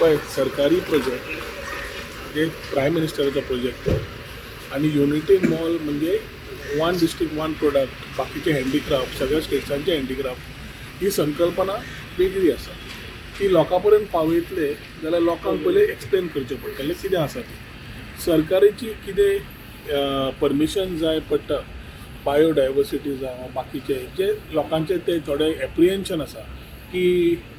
पळय, सरकारी प्रोजेक्ट, जे prime मिनिस्टराचो project आनी युनिटी मॉल म्हणजे वन डिस्ट्रिक्ट वन प्रोडक्ट, बाकीचे हँडीक्राफ्ट, सगळ्या स्टेट्सांचे हँडीक्राफ्ट, ही संकल्पना वेगळी आसा. ती लोकां पर्यंत पावयतले जाल्यार लोकांक पयलीं एक्सप्लेन करचें पडटलें कितें आसा तें. सरकाराची कितें परमिशन जाय पडटा, बायोडायवर्सिटी जावं बाकीचे जे लोकांचे ते थोडे एप्रिहेन्शन आसा की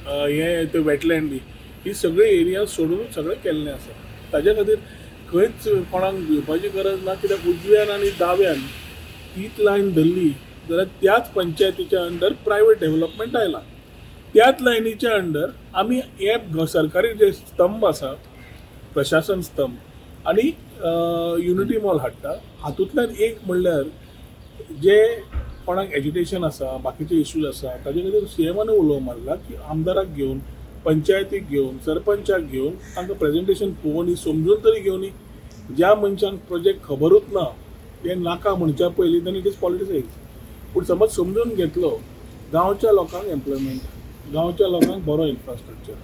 हें ते वेटलँड बी ही सगळी एरिया सोडून सगळें केल्लें आसा. ताज्या खातीर खंयच कोणाक भिवपाची गरज ना, कित्याक उजव्यान आनी दाव्यान तीच लायन धरली जाल्यार त्याच पंचायतीच्या अंडर प्रायवेट डेव्हलपमेंट आयला. त्याच लायनीच्या अंडर आमी हे सरकारी जे स्तंभ आसा, प्रशासन स्तंभ आनी युनिटी मॉल हाडटा. हातूंतल्यान एक म्हणल्यार जे कोणाक एज्युकेशन आसा, बाकीचे इश्यूज आसा, ताजे खातीर सीएमान उलो मारला की आमदाराक घेवन, पंचायतीक घेवन, सरपंचाक घेवन तांकां प्रेजेंटेशन पळोवनी, समजून तरी घेवनी. ज्या मनशांक प्रोजेक्ट खबरूच ना ते नाका म्हणच्या पयलीं then it is politicise. पूण समज समजून घेतलो, गांवच्या लोकांक एम्प्लॉयमेंट, गांवच्या लोकांक बरो इन्फ्रास्ट्रक्चर,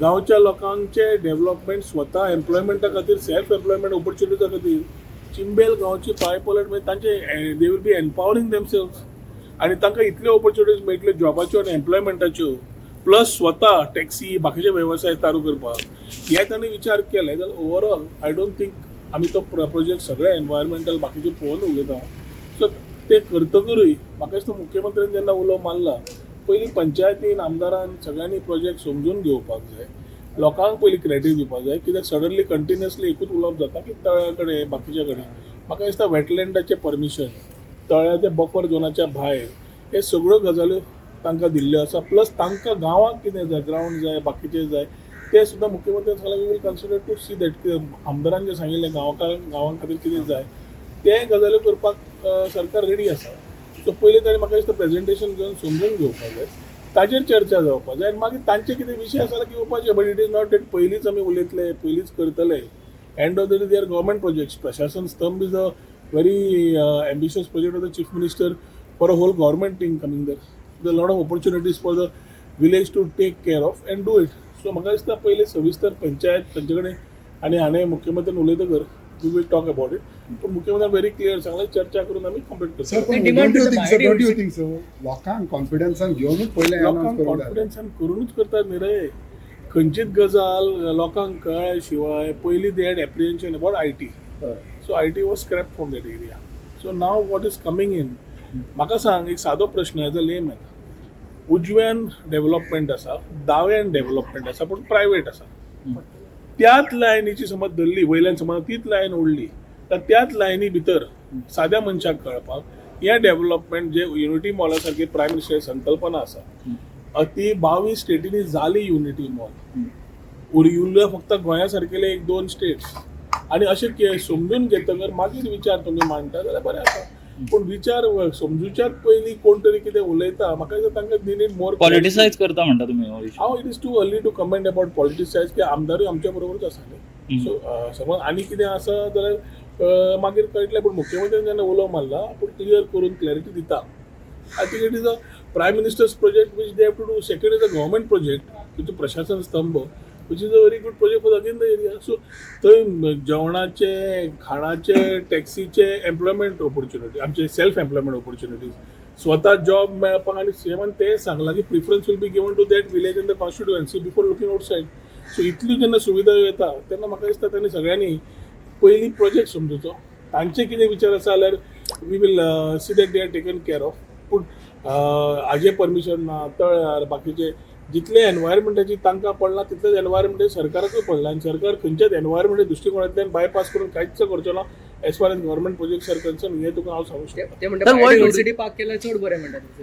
गांवच्या लोकांचे डेव्हलपमेंट, स्वता एम्प्लॉयमेंटा खातीर, सेल्फ एम्प्लॉयमेंट ऑपॉर्च्युनिटीजा खातीर चिंबेल गांवची पायपलट म्हणजे तांचे they will be empowering themselves आनी तांकां इतल्यो ऑपॉर्च्युनिटीज मेळटल्यो जॉबाच्यो आनी एम्प्लॉयमेंटाच्यो, प्लस स्वता टॅक्सी, बाकीचे वेवसाय चालू करपाक. हे तांणी विचार केले जाल्यार ओवरऑल I don't think आमी तो प्रोजेक्ट सगळे एनवायरमेंटल बाकीचे पळोवन उलयता. सो ते करतकरूय म्हाका दिसता मुख्यमंत्र्यान जेन्ना उलो मारला, पयलीं पंचायतीन, आमदारान, सगळ्यांनी प्रोजेक्ट समजून घेवपाक जाय. लोकांक पयलीं क्रेडीट दिवपाक जाय, कित्याक सडनली कंटिन्युअसली एकूच उलोवप जाता की तळ्या कडेन, बाकीच्या कडेन. म्हाका दिसता वेटलँडाचें परमिशन, तळ्याच्या बफर झोनाच्या भायर, हे सगळ्यो गजाल्यो तांकां दिल्ल्यो आसा. प्लस तांकां गांवांत कितें जाय, ग्रावंड जाय, बाकीचें जाय, ते सुद्दां मुख्यमंत्र्यान सांगलें, we will consider to see that. आमदारान जें सांगिल्लें गांवां खातीर कितें जाय ते गजाल्यो करपाक सरकार रेडी आसा. सो पयलीं ताणें म्हाका दिसता प्रेजेंटेशन घेवन समजून घेवपाक जाय, ताजेर चर्चा जावपाक जाय आनी मागीर तांचे कितें विशय आसा जाल्यार घेवपाचे. But it is not that पयलींच आमी उलयतले, पयलींच करतले. End of the day, they are government projects. प्रशासन स्तंभ is a very ambitious project of the Chief Minister for a whole government team coming there. There lot of opportunities for the village to take care of and do it. So म्हाका दिसता पयलीं सविस्तर पंचायत तांचे कडेन आनी हाणें मुख्यमंत्र्यान उलयतकर we will talk about it. पूण मुख्यमंत्र्यान व्हेरी क्लियर सांगलें, चर्चा करून आमी कंप्लीट करतले. सर, पण Demand don't you to the think so? Don't you biodiversity. think so? लोकांक कॉन्फिडन्सान घेवनूच पयलें अनाउन्स लोकांक करूंक जाय. कॉन्फिडन्सान करूनच करतात न्ही रे. खंयचीच गजाल लोकांक कळ्ळ्या शिवाय, पयलीं they had apprehension about IT. So IT was scrap from that area. So now what is coming in? म्हाका सांग, एक सादो प्रश्न एज अ लेमॅन, उजव्यान डेव्हलपमेंट आसा, दाव्यान डेव्हलपमेंट आसा, पूण प्रायवेट आसा. त्याच लायनीची समज धरली, वयल्यान समज तीच लायन ओडली तर त्याच लायनी भितर साद्या मनशाक कळपाक हें डेव्हलपमेंट जे युनिटी मॉला सारकी प्रायम मिनिस्टर संकल्पना आसा, ती 22 स्टेटींनी जाली युनिटी मॉल, उरिल्ले फक्त गोंया सारकेले एक दोन स्टेट्स. आनी अशें समजून घेतकर मागीर विचार तुमी मांडटा जाल्यार बरें आसा. पूण विचार समजुच्यात पयलीं कोण तरी कितें उलयता, म्हाका दिसता तांकां they need more. Politicise करता म्हणटा तुमी हो issue. हांव, it is too early to comment about politicise, की आमदारूय आमच्या बरोबरूच आसा न्ही. सो समज आनी कितें आसा जाल्यार मागीर कळटलें. पूण मुख्यमंत्र्यान जेन्ना उलो मारला, आपूण क्लियर करून क्लॅरिटी दिता. I think it is a Prime Minister's project which they have to do. Second is a government project which प्रशासन स्तंभ, which is a very good project for again the area. So थंय जेवणाचे, खाणाचे, टॅक्सीचे, employment opportunity, आमचे self employment opportunities, स्वता job मेळपाक. आनी सीएमान तें सांगलां की preference will be given to that village in the constituency before looking outside. So इतली जेन्ना सुविधा येता तेन्ना म्हाका दिसता तांणी सगळ्यांनी पयलीं प्रोजेक्ट समजुचो. तांचे कितें विचार आसा जाल्यार we will see that they are taken care of. पूण हाजें परमिशन ना, तळ्यार बाकीचे जितले एनवायरमेंटाची तांकां पडलां तितलेच एनवायरमेंट सरकाराकूय पडलां आनी सरकार खंयच्याच एनवायरमेंट दृश्टिकोनांतल्यान बायपास करून कांयच करचो ना as far as government projects are concern, हें तुका हांव सांगूंक शकता. ते म्हणटा तर what biodiversity park केल्यार चड बरें म्हणटा.